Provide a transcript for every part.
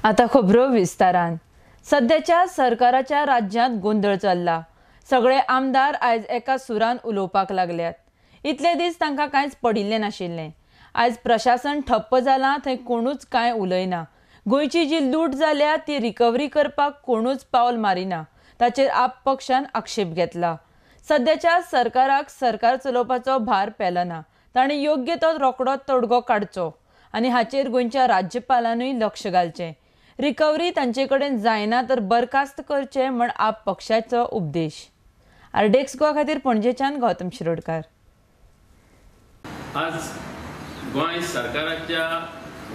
आता खबरो विस्तारान. सध्याच्या सरकाराच्या राज्यांत गोंदळ चल्ला. सगळे आमदार आयज एका सुरान उलोवपाक लागल्यात. इतले दीस तांकां कांयच पडिल्लें नाशिल्लें. आयज प्रशासन ठप्प जालां, थंय कोणूच कांय उलयना. गोंयची जी लूट जाल्या ती रिकव्हरी करपाक कोणूच पावल मारिना, ताचेर आप पक्षान आक्षेप घेतला. सध्याच्या सरकाराक सरकार चलोवपाचो भार पेलना, ताणें योग्य तो रोकडो तोडगो काडचो आनी हाचेर गोंयच्या राज्यपालानूय लक्ष घालचें. रिकव्हरी तांचे कडेन जायना तर बरखास्त करचे म्हण आप पक्षाचो उपदेश. आरडीएक्स गोवा खातीर पणजेच्यान गौतम शिरोडकार. आज गोंय सरकाराच्या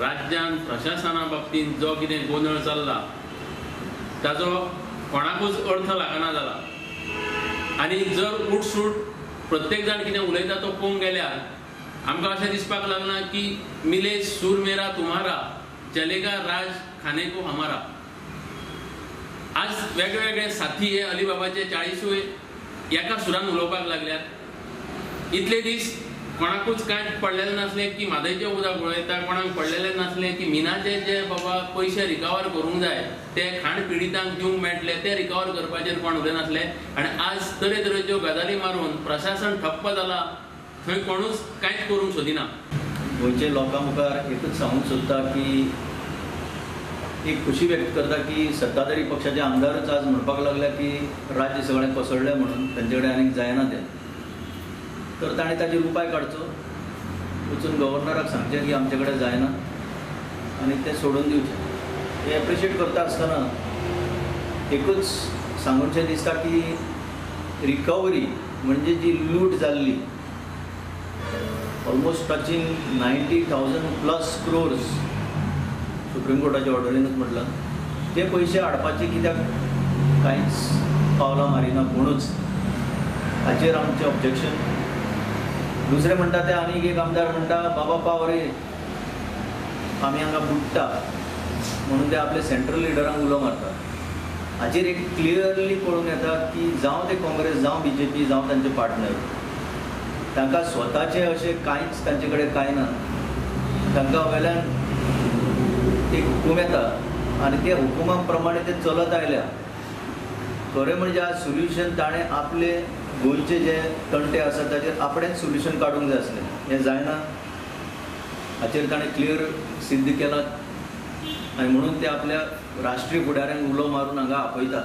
राज्यान प्रशासना बाबतींत जो कितें गोंदळ चल्ला ताजो कोणाकूच अर्थ लागना जाला. आनी जर उठसूट प्रत्येक जाण कितें उलयता तो पळोवंक गेल्यार आमकां अशें दिसपाक लागना की मिले सूर मेरा तुम्हारा चलेगा राज खाने को हमारा. आज वेगवेगळे साथी हे अलिबाबाचे 40 एका सुरान उलोवपाक लागल्यात. इतले दीस कोणाकूच कांय पडलेलें नासलें की म्हादयचें उदक वळयता, कोणाक पडलेलें नासलें की मिनाचे जे बाबा पयशे रिकवर करूंक जाय ते खाण पिडितांक दिवंक मेळटले ते रिकवर करपाचेर कोण उलयनासले. आनी आज तरेतरेच्यो गजाली मारून प्रशासन ठप्प जाला, थंय कोणूच कांयच करूंक सोदिना. गोंयच्या लोकां मुखार एकूच सांगूंक सोदता की एक खुशी व्यक्त करता की सत्ताधारी पक्षाचे आमदारूच आज म्हणपाक लागल्या की राज्य सगळें कोसळ्ळें म्हणून, तांचे कडेन आनीक जायना तें. तर ताणें ताचेर उपाय काडचो, वचून गव्हर्नराक सांगचें की आमचे कडेन जायना आनी तें सोडून दिवचें. हें एप्रिशिएट करता आसतना एकूच सांगूनशें दिसता की रिकवरी म्हणजे जी लूट जाल्ली almost touching 90,000 plus crores supreme कोर्टाच्या ऑर्डरीनूच म्हटलां, ते पयशे हाडपाचे कित्याक कांयच पावलां मारिना कोणूच, हाचेर आमचें ऑब्जेक्शन. दुसरें म्हणटा ते आनीक एक आमदार म्हणटा बाबा पाव रे आमी हांगा बुडटा म्हणून ते आपले सेंट्रल लिडरांक उलो मारता. हाचेर एक क्लियरली कळून येता की जावं ते काँग्रेस जावं बीजेपी जावं तांचे पार्टनर, तांकां स्वताचें अशें कांयच तांचे कडेन कांय ना. तांकां वेल्यान एक हुकूम येता आनी त्या हुकुमा प्रमाणे ते चलत आयल्या. खरें म्हणजे आज सोल्युशन ताणें आपले गोंयचे जे तंटे आसा ताचेर आपणेंच सोल्युशन काडूंक जाय आसलें, हें जायना हाचेर ताणें क्लियर सिद्ध केलां आनी म्हणून ते आपल्या राष्ट्रीय फुडाऱ्यांक उलो मारून हांगा आपयता.